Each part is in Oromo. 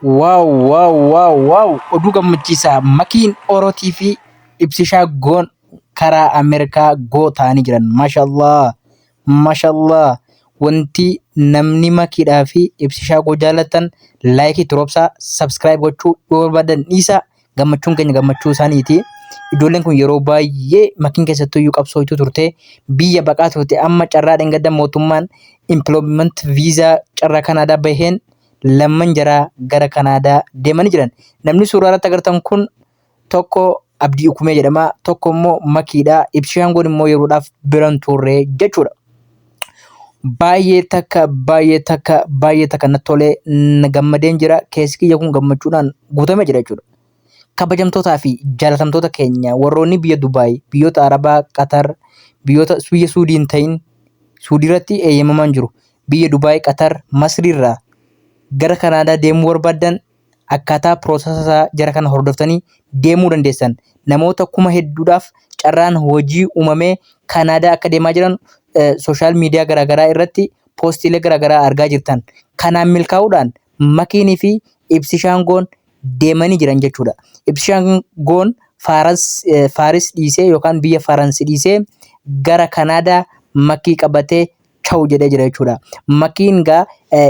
Wow wow wow wow, oduu gammachiisaa! Makiin Orootii fi Ibsishaa Goon karaa Ameerikaa goo ta'anii jiran. Mashallah mashallah. Wanti namni Makiidhaa fi Ibsishaa Goo jaallattan like itti roobsaa, subscribe gochuu yoo barbaadan dhiisaa. Gammachuun keenya gammachuu isaaniiti. Ijoolleen kun yeroo baay'ee makiin keessattuu iyyuu qabsooytuu turte, biyya baqaa turte. Amma carraa dheengadda mootummaan employment visa carraa Kanaadaa baheen lamman jaraa gara Kanaadaa deemanii jiran. Namni suuraa irratti agartan kun tokko Abdii Ukumee jedhama. Tokko immoo Makiidha. Ibsishaan kun immoo yeroodhaaf biran turre jechuudha. Baay'ee takka, baay'ee takka, baay'ee takka natti tolee, gammadeen jira. Keessi kiyya kun gammachuudhaan guutamee jira jechuudha. Kabajamtootaa fi jaalatamtoota keenya warroonni biyya Dubaay, biyyoota Arabaa, Qatar, biyyoota biyya Suudii hin ta'in, Suudii irratti eeyyamamaan jiru. Biyya Dubaay, Qatar, Masrii irraa gara Kanaadaa deemuu barbaaddan akkaataa process isaa jara kana hordoftanii deemuu dandeessan. Namoota kuma hedduudhaaf carraan hojii uumamee Kanaadaa akka deemaa jiran social media garaagaraa irratti poostiilee garaagaraa argaa jirtan. Kanaan milkaa'uudhaan Makiinii fi Ibsishaan Goon deemanii jiran jechuudha. Ibsishaan Goon Faaris dhiisee yookaan biyya Faransi dhiisee gara Kanaadaa Makii qabatee chawu jedhee jira jechuudha. Makiin gaa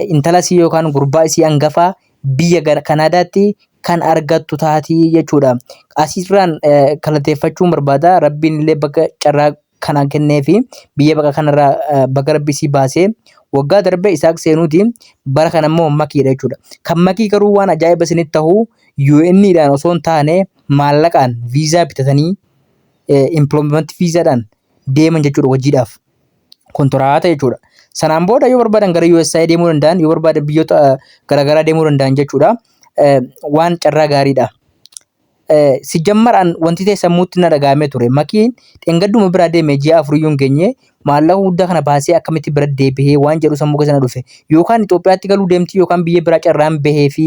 intala isii yookaan gurbaa isii hangafaa biyya gara Kanaadaatti kan argattu taatii jechuudha. Asirraan galateeffachuun barbaada. Rabbiin illee bakka carraa kana kenneefi biyya baqa kanarraa baga rabbi isii baasee. Waggaa darbe Isaaq seenuuti, bara kana immoo Makiidha jechuudha. Kan Makii garuu waan ajaa'iba isinitti ta'u, UN dhaan osoo hin taane maallaqaan viizaa bitatanii employment viizaadhaan deeman jechuudha, hojiidhaaf. Kontiraata jechuudha. Sanaan booda yoo barbaadan gara USA deemuu danda'an, yoo barbaadan biyyoota garaagaraa deemuu danda'an jechuudha. Waan carraa gaariidha. Sijjammaraan wanti ta'e sammuutti na dhaga'amee ture. Makiin dheengadduma biraa deeme, ji'a 4 iyyuu hin geenye, maallaqa guddaa kana baasee akkamitti bira deebi'ee waan jedhu sammuu keessa na dhufe. Yookaan Itoophiyaatti galuu deemti yookaan biyya biraa carraan bahee fi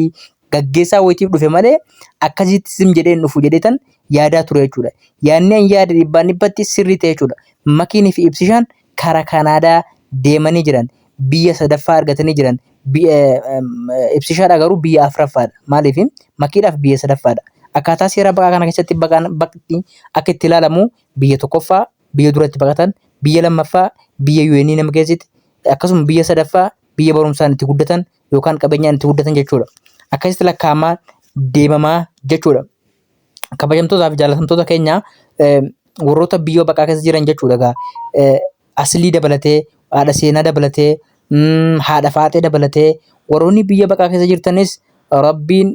gaggeessaa wayitiif dhufe malee akkasitti sim jedhee hin dhufu jedhee tan yaadaa ture jechuudha. Yaadni an yaade dhibbaan dhibbatti sirrii ta'e jechuudha. Makiinii fi Ibsishaan karaa Kanaadaa deemanii jiran. Biyya sadaffaa argatanii jiran. Ibsishaadha garuu biyya afuraffaadha. Maaliif? Makiidhaaf biyya sadaffaadha. Akkaataa seera baqaa kana keessatti baqaan baqni akka itti ilaalamu, biyya tokkoffaa biyya duratti baqatan, biyya lammaffaa biyya UN nama keessatti, akkasuma biyya sadaffaa biyya barumsaan itti guddatan yookaan qabeenyaan itti guddatan jechuudha. Akkasitti lakkaa'amaa deemamaa jechuudha. Kabajamtootaa fi jaalatamtoota keenya warroota biyya baqaa keessa jiran jechuudha egaa. Aslii dabalatee, haadha seenaa dabalatee, haadha faaxee dabalatee warroonni biyya baqaa keessa jirtanis Rabbiin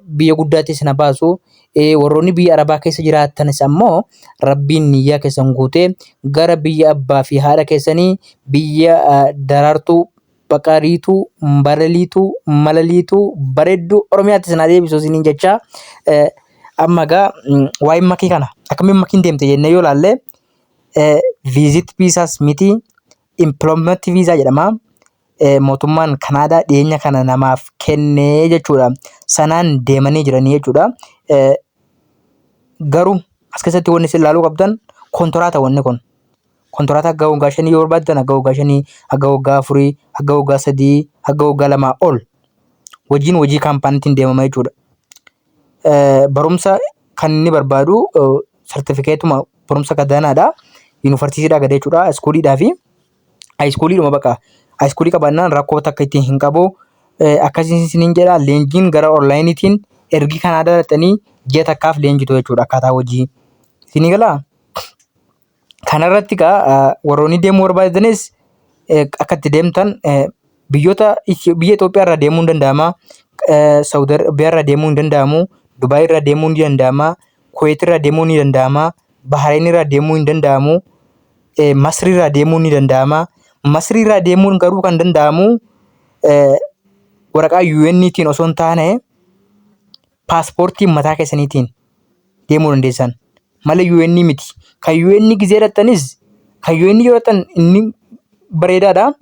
biyya guddaatti isin haa baasu. Warroonni biyya Arabaa keessa jiraatanis ammoo Rabbiin niyyaa keessan guutee gara biyya abbaa fi haadha keessanii, biyya daraartuu, baqariituu, balaliituu, malaliituu, bareedduu Oromiyaatti isin haa deebisu isiniin jecha. Amma egaa waa'ee Makii kana akkamiin Makiin deemte jennee yoo ilaalle, visit visas miti, employment visa jedhama. Mootummaan Kanaadaa dhiyeenya kana namaaf kennee jechuudha. Sanaan deemanii jiranii jechuudha. Garuu as keessatti wanni isin ilaaluu qabdan kontiraata wanni kun. Kontiraata hagga waggaa 5 yoo barbaaddan, hagga waggaa 5, hagga waggaa 4, hagga waggaa 3, hagga waggaa 2 ol hojiin hojii kaampaaniitiin deemama jechuudha. Barumsa kan inni barbaadu sartifikeetuma barumsa gadaanaadha. Yuunivarsiitiidhaa gad jechuudha. Iskuuliidhaa fi high schooliidhuma baqa. High schoolii qabaannaan rakkoo takka ittiin hin qabu. Akkasiin isiniin jedha, leenjiin gara onlineiitiin ergi Kanaadaa dhaqxanii ji'a takkaaf leenjitu jechuudha akkaataa hojii. Isinii galaa? Kanarratti egaa warroonni deemuu barbaadanis akka itti deemtan, biyyoota biyya Itoophiyaa irraa deemuu hin danda'ama. Saawud Arabiyaa irraa deemuu hin danda'amu. Dubaay irraa deemuu ni danda'ama. Kuweet irraa deemuu ni danda'ama. Bahrain irraa deemuu hin danda'amu. Masrii irraa deemuu ni danda'ama. Masrii irraa deemuun garuu kan danda'amu waraqaa UN tiin osoo hin taane paaspoortii mataa keessaniitiin deemuu dandeessan. Malee UN miti. Kan UN gizee dhaqxanis, kan UN yoo dhaqxan inni bareedaadha.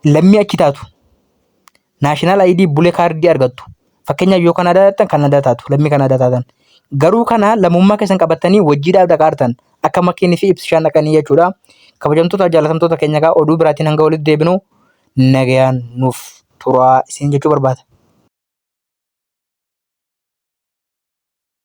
Lammii achi taatu. National ID blue cardii argattu. Fakkeenyaaf yoo Kanaadaa dhaqxan Kanaadaa taatu. Lammii Kanaadaa taatan. Garuu kana lammummaa keessan qabattanii hojiidhaaf dhaqaartan akka Makiinii fi Ibsishaan dhaqanii jechuudha. Kabajamtoota jaalatamtoota keenya egaa oduu biraatiin hanga walitti deebinu nagayaan nuuf turaa isin jechuu barbaada.